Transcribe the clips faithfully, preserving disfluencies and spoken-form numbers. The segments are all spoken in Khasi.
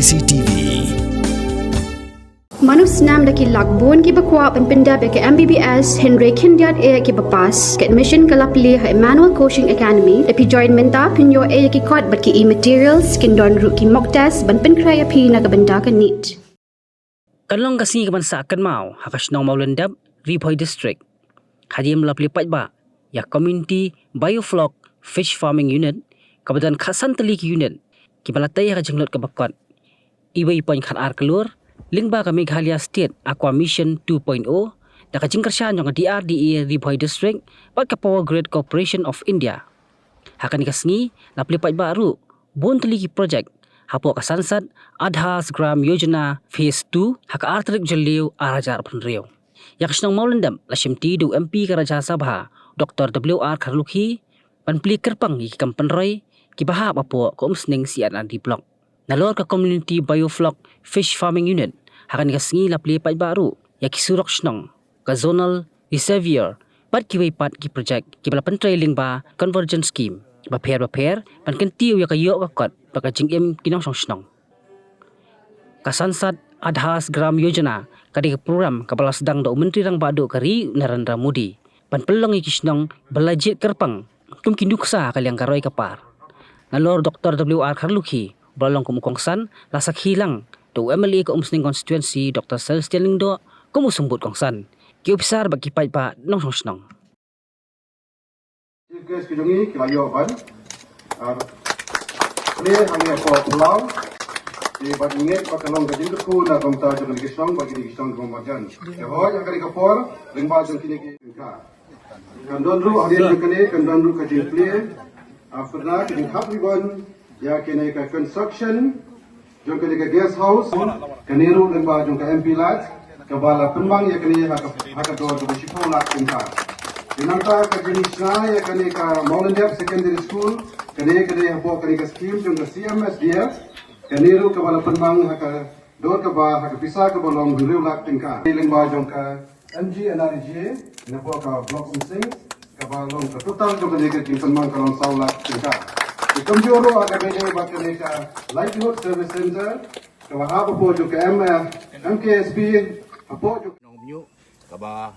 C T V. Mano snam da ki lak bun kiba kwah ban pyndep ïa ka M B B S, hynrei khyndiat eh kiba pass. Ka admission ka la plie ha Emmanuel Coaching Academy. Da phi join mynta phin ïoh eh ïa ki kot bad ki e-materials, kin don ruh ki mock test ban pynkhreh ïa phi na ka bynta ka NEET. Kan long ka sngi kaban sah kynmaw ha ka shnong Mawlyndep, Ri Bhoi District, hadien ba la plie paidbah ïa Community Biofloc Fish Farming Unit, kaba don khatsan tylli ki unit kiba la tei ha ka jinglut kaba kot. Iwei point khat ar klur lyngba ka Meghalaya State Aqua Mission two point oh, da ka jingkyrshan jong ka D R D A Ri Bhoi District bad ka Power Grid Corporation of India. Ha kane ka sngi la plie paidbah ruh bun tylli ki projek hapoh ka Sansad Aadhaar Gram Yojana Phase two ha ka ar tarik Jylliew ar hajar arphew hynriew. Ïa ka shnong Mawlyndep la shimti da u M P ka Rajya Sabha, Doctor W R Kharlukhi, ban plie kyrpang ïa ki kam pynroi kiba hap hapoh ka Umsning C and R D Block. Nalor ka Community Biofloc Fish Farming Unit, ha kane ka sngi la plie paidbah ruh ïa ki surok shnong, ka Zonal Reservoir bad kiwei pat ki projek kiba la pyntrei lyngba Convergence Scheme bapher bapher ban kyntiew ïa ka ïoh ka kot bad ka jingim ki nongshong shnong. Ka Sansad Aadhaar Gram Yojana ka dei ka program kaba la sdang da u Myntri Rangbah Duh ka ri, Narendra Modi, ban pynlong ïa ki shnong ba la jied kyrpang kum ki nuksa ha ka liang ka roi ka par. Nalor Doctor W R Kharlukhi, ba la long kum u kongsan, la sakhi lang da u M L A ka Umsning Constituency, Doctor Celestine Lyngdoh, kum u symbud kongsan, ki ophisar bad ki paidbah nongshong shnong. Chief guest ki jong ngi ki la ïoh ban, ah, plie hangne hapoh Palau. Te bad ngi ngeit ba ka long ka jingkyrkhu na ka bynta jong kane ka shnong bad kine ki shnong kiba marjan. Te hooid, ha kane ka por, lyngba jong kine ki, kan don ruh hadien jong kane, kan don ruh ka jingplie, ah, pyrna ka jingkhap ribbon ïa kane ka construction jong kane ka guest house, kane ruh lyngba jong ka M P Lat, kaba la pynbang ïa kane ha ka, ha ka dor kaba shiphew lak tyngka. Te nangta ka jingshna ïa kane ka Mawlyndep Secondary School, kane, kane hapoh kane ka scheme jong ka C M S D F, kane ruh kaba la pynbang ha ka dor kaba, ha ka pisa kaba long hynriew lak tyngka. Lyngba jong ka M G N R E G A, napoh ka Block Umsning, kaba long ka total jong kane ka jingpynbang ka long saw lak tyngka. Te kumjuh ruh ha kaba ïadei bad kane ka Livelihood Service Center, kaba hap hapoh jong ka M, M K S P, hapoh jong ka Nongmyuh, kaba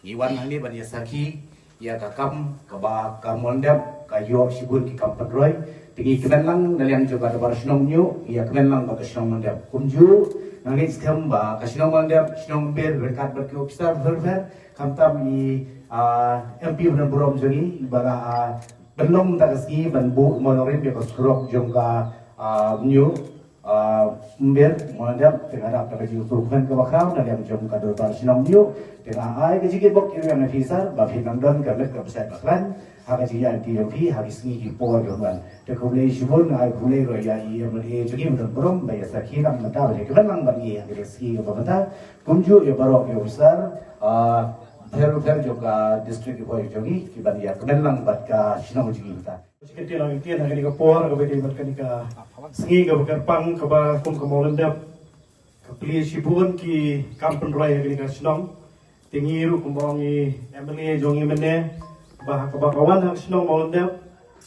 ngi wan hangne ban ïa sakhi ïa ka kam kaba ka Mawlyndep ka ïoh shibun ki kam pynroi. Te ngi kmen lang na liang jong ka Dorbar Shnong Myuh, ngi ïa kmen lang bad ka shnong Mawlyndep. Kumjuh, nga ngeit skhem ba ka shnong Mawlyndep, shnong Ïmbir, ryngkat bad ki ophisar bapher bapher, khamtam i, ah, M P ba don burom jong ngi, ba la, ah, pynlong da ka sngi ban buh mawnongrim ïa ka surok jong ka, ah, Myuh, ah, Ïmbir, Mawlyndep, te nga dap da ka jingïathuhkhana kaba khraw na liang jong ka Dorbar Shnong Myuh, te nga ai ka jingkyrkhu ïa phi sir, ba phin nang don ka met ka bsait ba khlaiñ ha ka jingïaid lynti jong phi ha ki sngi ki por ki ban wan. Te khublei shibun, nga ai khublei ruh ïa i M L A jong ngi ba don burom ba ïa sakhi lang mynta, ba ïa kmen lang bad ngi ha ka sngi kaba mynta. Kumjuh ïa baroh ki ophisar, ah, bapher bapher jong ka district Ri Bhoi jong ngi, ki ban ïa kmen lang bad ka shnong jong ngi mynta. Shi kyntien, kyntien ha kane ka por kaba ïadei bad kane ka sngi kaba kyrpang kaba kum ka Mawlyndep ka plie shibun ki kam pynroi ha kane ka shnong. Te ngi ruh kumba ong i M L A jong ngi mynne, ba ha kaba ka wan ha ka shnong Mawlyndep,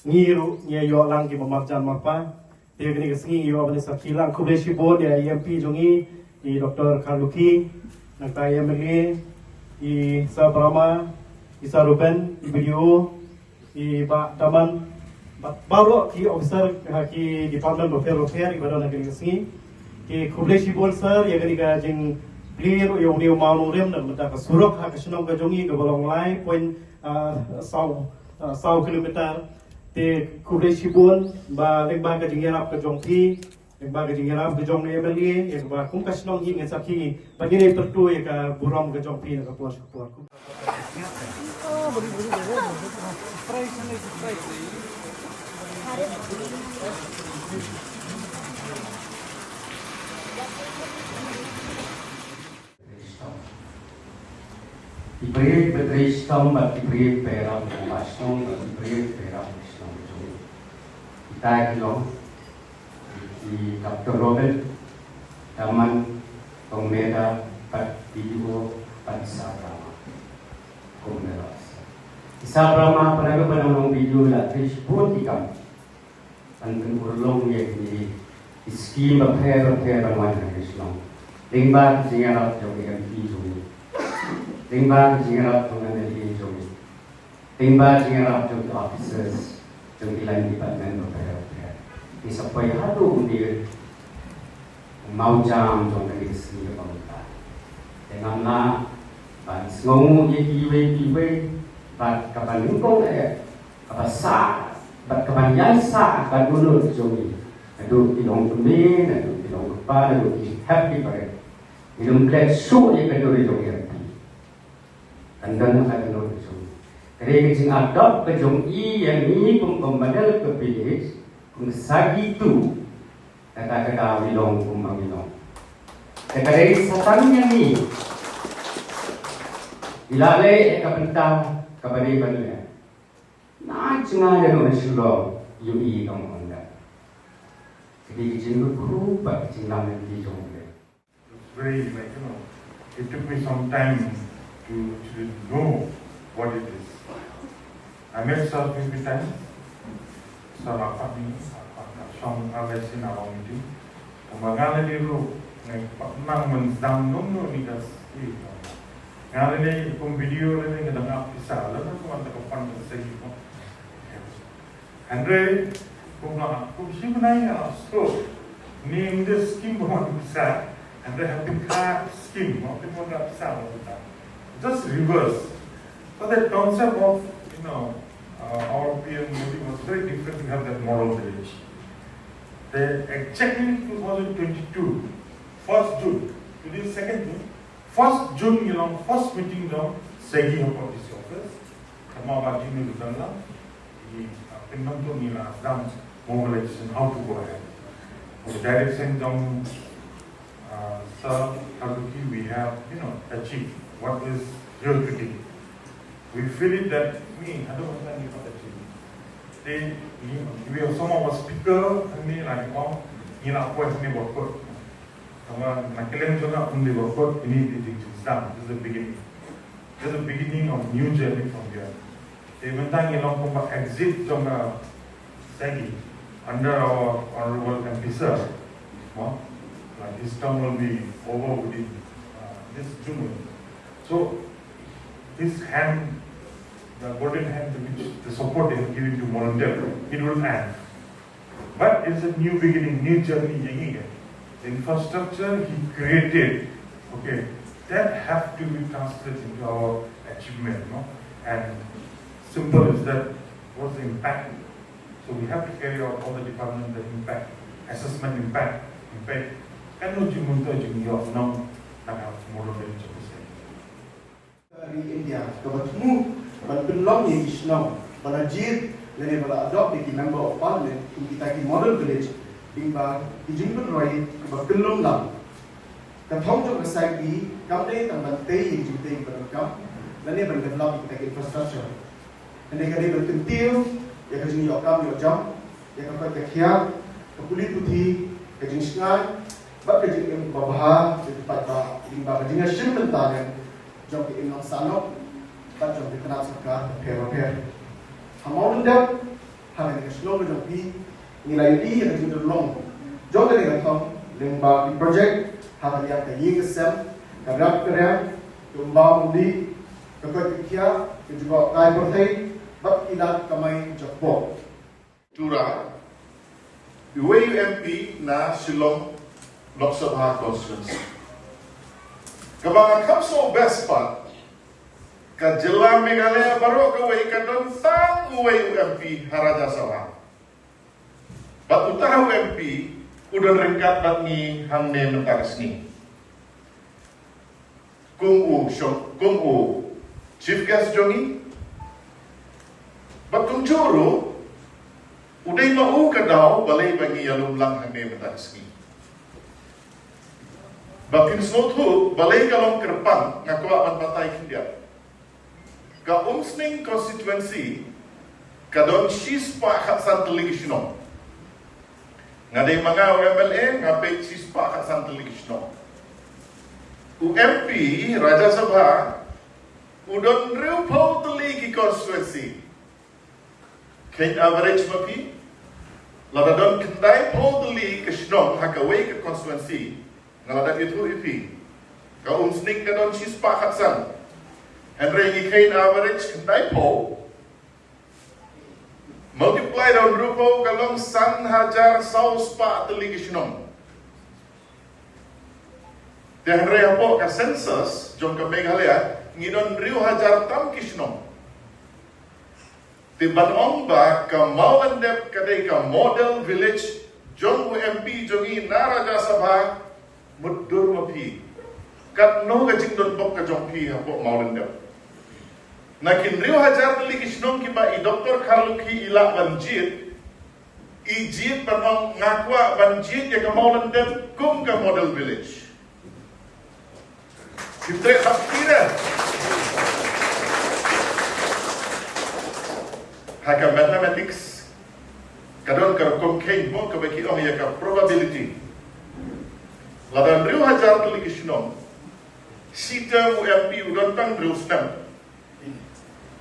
ngi ruh ngi ïoh lang kiba marjan marpa. Te kane ka sngi ngi ïoh ban sakhi lang. Khublei shibun ïa i M P jong ngi, i Doctor Kharlukhi, nangta i M L A, i Sir Brahma, i Sir Ruben, i B D O, i Bah Daman, bad baroh ki ophisar ha ki department bapher bapher kiba don ha kane ka sngi. Te khublei shibun sir ïa kane ka jingplie ruh ïa une u mawnongrim na ka bynta ka surok ha ka shnong ka jong ngi kaba long lai point, ah, saw, ah, saw kilometer. Te khublei shibun ba lyngba ka jingïarap ka jong phi, lyngba ka jingïarap ka jong i M L A, ïa kaba kum ka shnong hi ngin sakhi ba ngin ïa pyrto ïa ka burom ka jong phi na ka por sha ka por. Ki briew ba trei shitom bad ki briew ba ïarap ïa ka shnong bad ki briew ba ïarap ïa ka shnong jong ngi. Kita ki long i Doctor Robert, Daman, Tongmeda, bad B D O, bad Sir Brahma. Kum Sir Brahma, para ka, para nong B D O la trei shibun ki kam ban pynurlong ïa kine Ki skim bapher bapher ban wan ha ki shnong. Lyngba ki jingïarap jong ki M P jong ngi. Lyngba ki jingïarap jong ki M L A jong ngi. Lyngba ki jingïarap jong ki officers jong ki line department bapher bapher. Ngi sa poi haduh u dier u mawjam jong kane ka sngi kaba mynta. Te ngam lah ban sngewnguh ïa kiwei kiwei bad kaba nyngkong eh kaba sah bad kaba ïaisah ka dohnud jong ngi. Haduh ki long kmie, haduh ki long kpa, haduh ki hep ki barit. Ngim klet shuh ïa ka dur jong ngi. Kan don ha ka dohnud jong ngi. Ka dei ka jingadopt ka jong i ïa ngi kum, kum ka model ka village, kum ka Sagi two, kata ka daw ngi long kum ma ngi long. Te ka dei sa tang ïa ngi. I la leh ïa ka bynta kaba dei ban leh. Na jngai da noh na Shillong, ïohi kam ong da. Ka dei ka jingkyrkhu bad ka jinglong lynti jong U Blei. It's very, like, you know, it took me some time to actually know what it is. I met Sir few times. Sir la pat ni, la pat na shong, la leh sien na long meeting. Tangba nga leh ni ruh, nga pat nang mynsiem nong nong ni ka si. Nga leh ni kum video leh ni nga dang ap pisa, leh na kum anta ka pan ka segi mo. Hynrei kum nga, kum shi bnai nga la stroke. Ni ym dei skim ba wan pisa, hynrei ha pynkhah skim ba pynwan pisa ba pynta. Just reverse. So that concept of, you know, uh, our P M Modi was very different. We have that model village. They exactly two thousand twenty-two, first June, today second June, first June ngi long first meeting jong Segi hapoh D C office. Tangba ba jingmut ruh dang lang. Ngi, uh, pynmynta ngi la dang mobilization how to go ahead. With the direction jong, uh, Sir Kharbuki, we have, you know, achieved what is here today. We feel it that me, I don't want to achieve. They, you know, we have some of our speaker, and me, like, oh, you know, of course, me, what, what. Tangba na ka liang jong nga, um dei ba kut, ini dei jingsdang. This is the beginning. This is the beginning of new journey from here. Te mynta ngi long kumba exit jong ka Segi under our honorable M P sir. Mo, like, his term will be over within, uh, this June. So his hand, the golden hand which the support they have given to Mollendip, it will end. But it's a new beginning, new journey ïa ngi. The infrastructure he created, okay, that have to be translated into our achievement, no? And simple is that, what's the impact? So we have to carry out all the department, the impact, assessment impact, impact. Kan no jingmyntoi jingïoh nong na ka model village of the state. Ri India kaba thmu ban pynlong ïa ki shnong ba la jied lane ba la adopt da ki Member of Parliament kum kita ki model village, lyngba ki jingpynroi kiba kyllum lang. Ka thong jong ka Sagi kam dei tang ban tei ïa ki jingtei kiba donkam lane ban develop ïa kita ki infrastructure. Hynrei ka dei ban kyntiew ïa ka jingïoh kam ïoh jam, ïa ka koit ka khiah, ka pule puthi, ka jingshngaiñ bad ka jingim babha, ka paidbah, lyngba ka jingïashim bynta jong ki imlang sahnoh bad jong ki tnat sorkar bapher bapher. Ha Mawlyndep, ha kane ka shnong ka jong phi, ngi la ïohi ïa ka jingdon long jong kane ka thong lyngba ki project ha ka liang ka ïing ka sem, ka rap ka riang, ka umba umli, ka koit ka khiah, ka jubab kai pyrthei bad ki lad kamai jong ka pop. Tura, iwei u M P na Shillong Lok Sabha constituency. Kaba nga kham sngewbha best part, ka jylla Meghalaya baroh kawei ka don tang uwei u M P ha Rajya Sabha. Bad uta u M P u don ryngkat bad ngi hangne mynta ka sngi. Kum u shong, kum u chief guest jong ngi. Bad kumjuh ruh u dei ma u ka daw balei ba ngi ïalum lang hangne mynta ka sngi. Ba phin sngewthuh balei ka long kyrpang, nga kwah ban batai khyndiat. Ka Umsning constituency ka don shispah khatsan tylli ki shnong. Nga dei ma nga u M L A, nga peit shispah khatsan tylli ki shnong. U M P Rajya Sabha u don hynriewphew tylli ki constituency. Khein average ma phi, Lada don khyndai phew tylli ki shnong ha kawei ka constituency, nga la dep ïathuh ïa phi, ka Umsning ka don shispah khatsan. Hynrei ngi kheiñ average khyndai phew, multiply da hynriew phew ka long san hajar saw spah tylli ki shnong. Te hynrei hapoh ka census jong ka Meghalaya ngi don hynriew hajar tam ki shnong. Te ban ong ba ka Mawlyndep ka dei ka model village jong u M P jong ngi na Rajya Sabha, mutdur ma phi. Katno ka jingdon bok ka jong phi hapoh Mawlyndep? Na ki hynriew hajar tylli ki shnong kiba i Doctor Kharlukhi i lah ban jied, i jied ban ong nga kwah ban jied ïa ka Mawlyndep kum ka model village. Ki treh bak ki re. Ha ka mathematics ka don ka rukom kheiñ mo kaba ki ong ïa ka probability. Lada hynriew hajar tylli ki shnong, shi term u M P u don tang hynriew snem,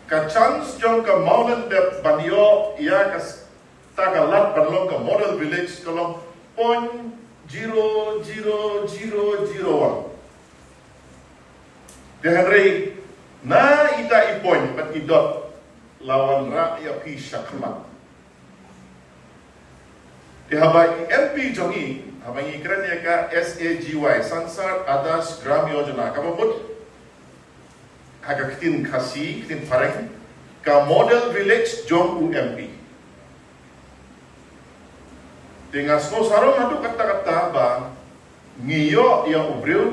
ka chance jong ka Mawlyndep ban ïoh ïa ka s-, ta ka lad ban long ka model village ka long point zero zero zero zero one. Te hynrei na ita i point bad i dot la wanrah ïa phi shakhmat. Te haba i M P jong ngi, haba ngi kren ïa ka S A G Y, Sansad Adarsh Gram Yojana, kaba mut ha ka ktien Khasi, ktien phareng, ka model village jong u M P. Te nga sngewsarong haduh katta katta ba ngi ïoh ïa u briew,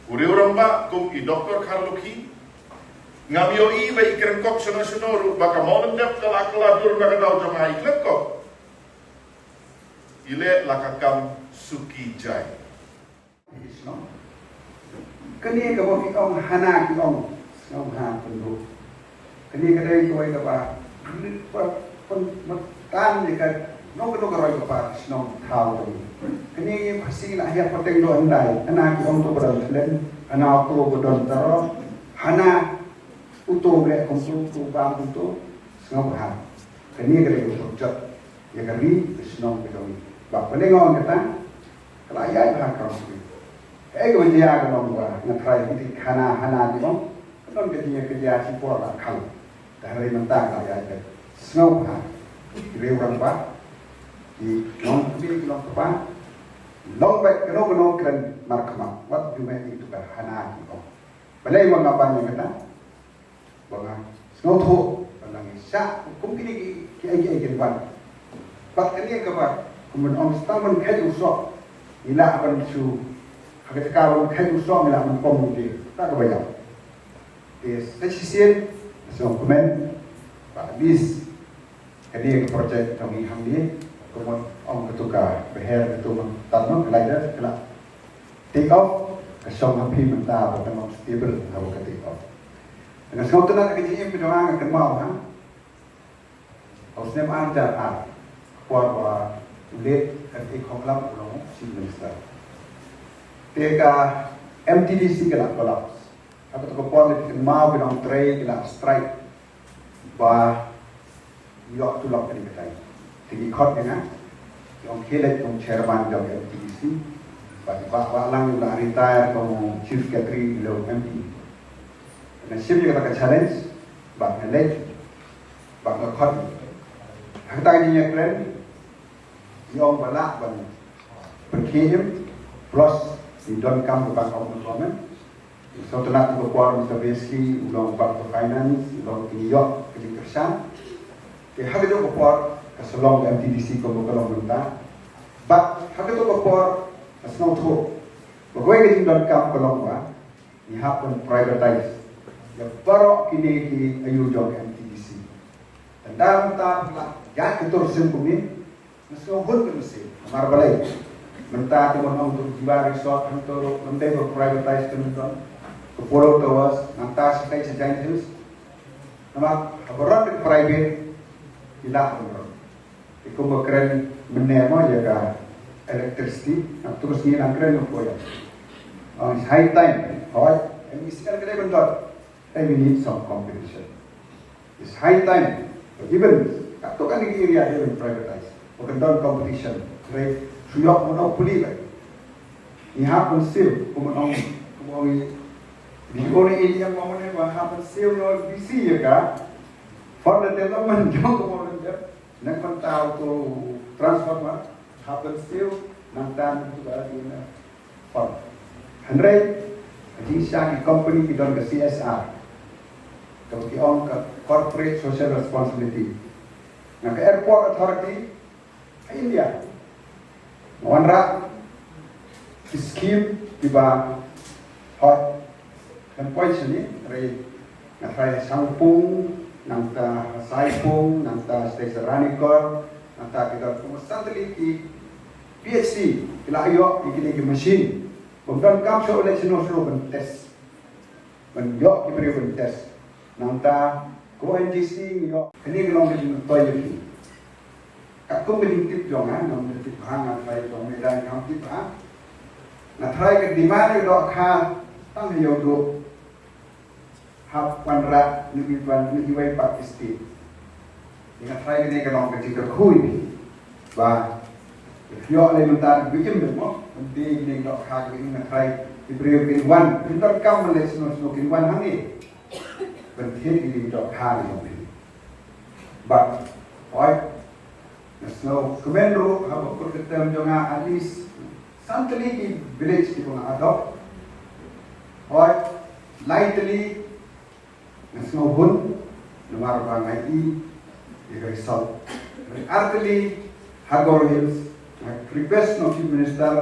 u riew rangbah kum i Doctor Kharlukhi. Ngam ïohi ba i kren kok shano shano ruh ba ka Mawlyndep ka la kylla dur na ka daw jong nga, i kren kok. I leh la ka kam suki jai. Kane kaba ki ong hana ki ong, sngewbha pynduh. Kane ka dei kawei kaba pyn, pyn, pynmyntan ïa kano kano ka roi ka par shnong thaw kane. Kane Khasi la hiar pateng doh hyndai, hana ki ong to ba don thlem, hana to ba don taro, hana uto ba leh kumto, uto bam kumto, sngewbha. Kane ka dei ka pynjot ïa ka ri ka shnong ka jong ngi. Ba pyneng ong kata ka la ïaid bha ka ri. Kaei kaba jia ka long ba nga tharai ki dei hana hana ki ong. Ka don ka jingïakajia shipor la khang. Te hynrei mynta ka la ïaid beit. Sngewbha ki riew rangbah, ki nongkmie ki nongkpa, long beit kano kano kren markhmat wat ju mih ïa kito ka hana ki ong. Balei ba nga ban ïa kata? Ba nga sngewthuh ba nang ïa shah kum kine ki, kiei kiei kin wan. Bad kane kaba kum ban ong tang ban kheit u soh ngi lah ban shu, ha ka jaka ban kheit u soh ngi lah ban pom u dieng. Kata kaba ïap. Te sa shisien nga sngewkmen ba at least kane ka project jong ngi hangne, kumno ong kato ka bynta kato, mynta ka lai da ka la take off, ka shong ha phi mynta ba kan long stable ha ka take off. Nga sngewtynnat ka jingim ka jong nga, nga kynmaw ha u snem ar hajar ar, por ba u late M A Khongklam u long Chief Minister. Te ka M T D C ka la collapse. Ha kato ka por ki kynmaw ki nongtrei ki la strike ba ïoh tulop kane ka taïew. Te ki khot ïa nga, ki ong khie leit kum chairman jong M T D C. Bad i Bah Wahlang u la retire kum u Chief Secretary, u long M P. Nga shim ïa kata ka challenge bad nga leit bad nga khot. Ha kata ka jingïakren i ong ba lah ban pynkhie im, plus i donkam ka Bank of Employment. Sngewtynnat, kato ka por Mister Beasley u long Bad ka Finance, u long, ngi ïoh ka jingkyrshan. Te ha kato ka por ka sa long M T D C kumba ka long mynta. Bad ha kato ka por nga sngewthuh ba kawei ka jingdonkam ka long ba ngi hap ban privatize ïa baroh kine ki aïu jong ka M T D C. Tang da mynta ba la ïaid ka tur sien kumne, nga sngewhun ka mynsiem. Namar balei? Mynta te mon ong to Jiwa Resort hangto ruh ym dei ba privatize te mynta. Ka Polo Towers, nangta shatai sha Jaintia Hills. Namar haba run da ka private ki lah ban run. Te kumba kren mynne mo ïa ka electricity, nangta ka sngi nang kren ïa ka koya. Ong it's high time. Hooid, M E C L ka dei ban don. Then we need some competition. It's high time for even, katto katne ki area, even privatize. Ba kan don competition. Hynrei shu ïoh ban ong pule beit. Ngi hap ban siew, kumno ong, kumno ong i. Di ong i ïa mo ne ba hap ban siew noh bisi ïa ka. For the development jong kumno ong ïa. Nang pyntaw to transformer, hap ban siew, nang tan to ba di na. Hynrei, ka jingshisha ki company ki don ka C S R. Kaba ki ong ka corporate social responsibility. Na ka airport authority ha India, nga wanrah ki scheme kiba hot. Kan poi shane, hynrei nga tharai ha Shangpung, nangta ha Saipung, nangta sha Ranikor, nangta ki don kumba san tylli ki P H C ki la ïoh ïa kine ki machine. Bym don kam shuh leh shuh shuh ban test. Ban ïoh ki briew ban test. Nangta ka O N G C ngi ïoh. Kane ka long ka jingmyntoi ïa phi. Katkum ka jingtip jong nga, ngam tip bha, nga tharai jong me dang ngam tip bha. Nga tharai ka demand ka dohkha tang ha ïew duh. Hap wanrah na ki wan na ki wei pat ki state. Nga tharai kane ka long ka jingkyrkhu ïa phi. Ba ïoh lei mynta ki im mo, mynta kane ka dohkha ki im, nga tharai ki briew kin wan, kin donkam lei sno sno kin wan hangne. Ban thied ïa ki dohkha jong phi. Bad hooid, nga sngewkmen ruh haba kut ka term jong nga at least san tylli ki village kiba nga adopt. Hooid, lai tylli nga sngewhun namar ba nga ïohi ïa ka result. Ar tylli ha Garo Hills, nga request na u Chief Minister,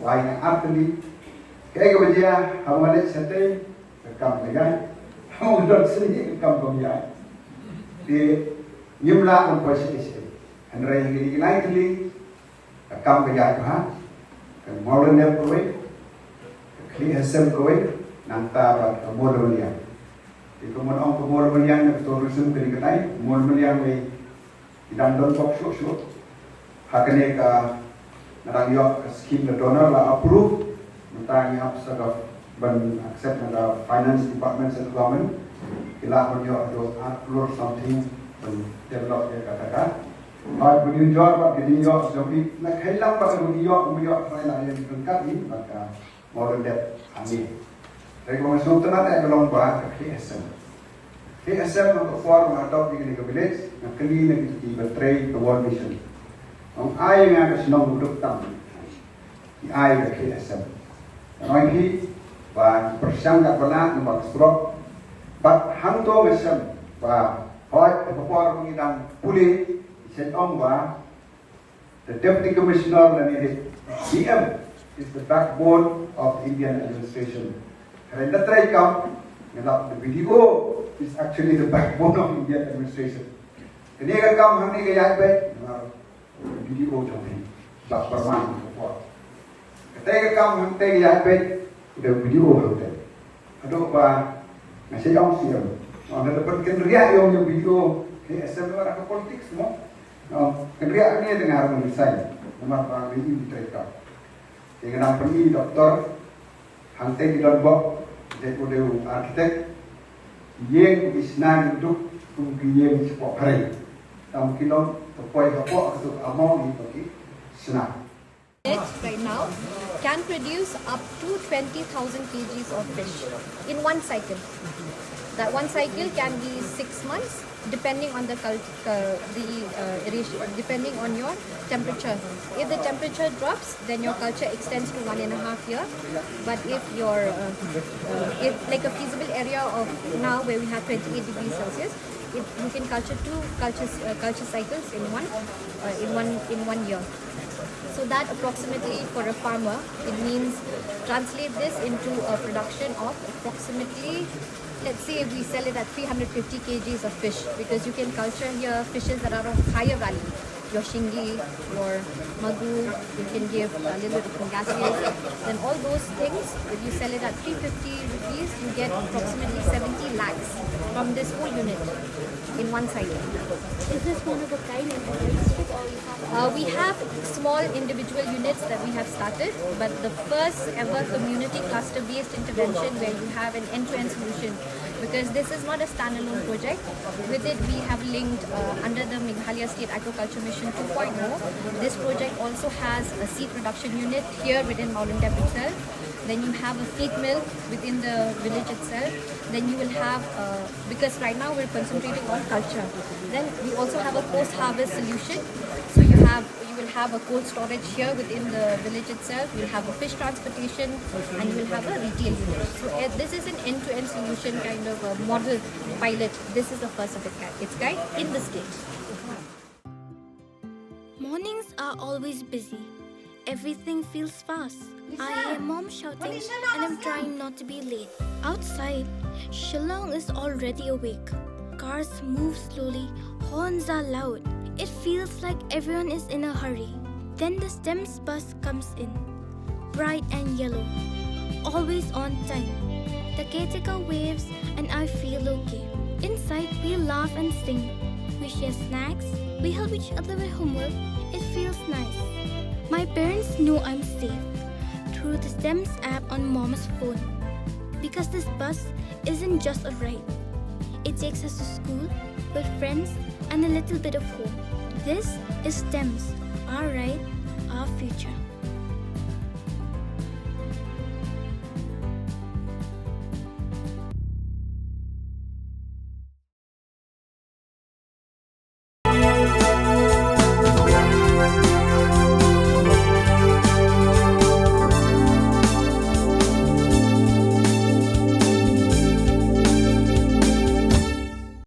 wai nga ar tylli. Kaei kaba jia, haba nga leit shatei, ka kam ka ïaid. Haba nga don sini, ka kam kam ïaid. Te ngim lah ban poi shatei shatei. Hynrei ha kine ki lai tylli, ka kam ka ïaid bha. Ka Mawlynnep kawei, ka Khliehsem kawei, nangta bad ka Mawlamyniang. Te kumba ong ka Mawlamyniang na ka tourism kane ka dei, Mawlamyniang lei ki dang don bok shuh shuh. Ha kane ka nga dang ïoh ka scheme na DoNER la approve. Mynta ngi hap sa ka ban accept na ka finance department sa ka government. Ki lah ban ïoh haduh ar klur something ban develop ïa kata ka. Bad ban ïoh bad ka jingïoh jong ki na kheilang bad ka jingïoh ban ïoh trai la ïa ki ryngkat hi bad ka Mawlynnep hangne. Hynrei kaba nga sngewtynnat eh ka long ba ka Khliehsem. Khliehsem ha ka por ba nga adopt ïa kane ka village, nga kylli na ki, kiba trei ka World Vision. Ong ai nga ka shnong ba duk tam. Ki ai ka Khliehsem. Nga ong ïa phi ba ki pyrshang katba lah namar ka surok. Bad hangto nga shem ba hooid ha ka por ba ngi dang pule, ki shet ong ba the Deputy Commissioner lane the D M is the backbone of the Indian administration. Hynrei hynda treikam, nga lap the B D O is actually the backbone of Indian administration. Kane ka kam hangne ka ïaid beit, namar the B D O jong phi, Bah Parman, ka por. Kata ka kam hangta ka ïaid beit, u dei u B D O hangta. Haduh ba nga shait ong C M. Nga da pynriah ïa u B D O, Khliehsem, namar ka politics mo. Nga pynriah ne te nga resign. Namar ba nga ïohi u treikam. Te nga nang pyni doktor, hangta ki don bok, dei u dei u architect. Ïing ki shna ki duk kum ki ïing shapoh phareng. Tang ki long, ka poi hapoh ka duk among ki shna. Right now can produce up to twenty thousand kgs of fish in one cycle. That one cycle can be six months, depending on the cult, uh, the uh, ratio, depending on your temperature. If the temperature drops, then your culture extends to one and a half year. But if your uh, uh, if like a feasible area of now where we have twenty-eight degrees Celsius, it, you can culture two culture uh, culture cycles in one uh, in one in one year. So that approximately for a farmer, it means translate this into a production of approximately, let's say we sell it at three hundred fifty kgs of fish, because you can culture here fishes that are of higher value, your shingi, your magu, you can give a little bit of pangasius, then all those things, if you sell it at three fifty rupees, you get approximately seventy lakhs from this whole unit in one cycle. Is this one of a kind and domestic, or you have uh, we have small individual units that we have started, but the first ever community cluster-based intervention where you have an end-to-end solution. Because this is not a standalone project. With it, we have linked uh, under the Meghalaya State Aquaculture Mission two point oh. This project also has a seed production unit here within Mawlynnais itself. Then you have a feed mill within the village itself. Then you will have, uh, because right now we're concentrating on culture. Then we also have a post-harvest solution. So you have you will have a cold storage here within the village itself. You'll have a fish transportation, and you will have a retail unit. So uh, this is an end-to-end solution kind of a model pilot. This is the first of its kind, its kind in the state. Mornings are always busy. Everything feels fast. I hear mom shouting and I'm trying not to be late. Outside, Shillong is already awake. Cars move slowly, horns are loud. It feels like everyone is in a hurry. Then the STEMS bus comes in. Bright and yellow. Always on time. The caretaker waves and I feel okay. Inside, we laugh and sing. We share snacks. We help each other with homework. It feels nice. My parents know I'm safe through the STEMS app on mom's phone. Because this bus isn't just a ride, it takes us to school, with friends, and a little bit of home. This is STEMS, our ride, our future.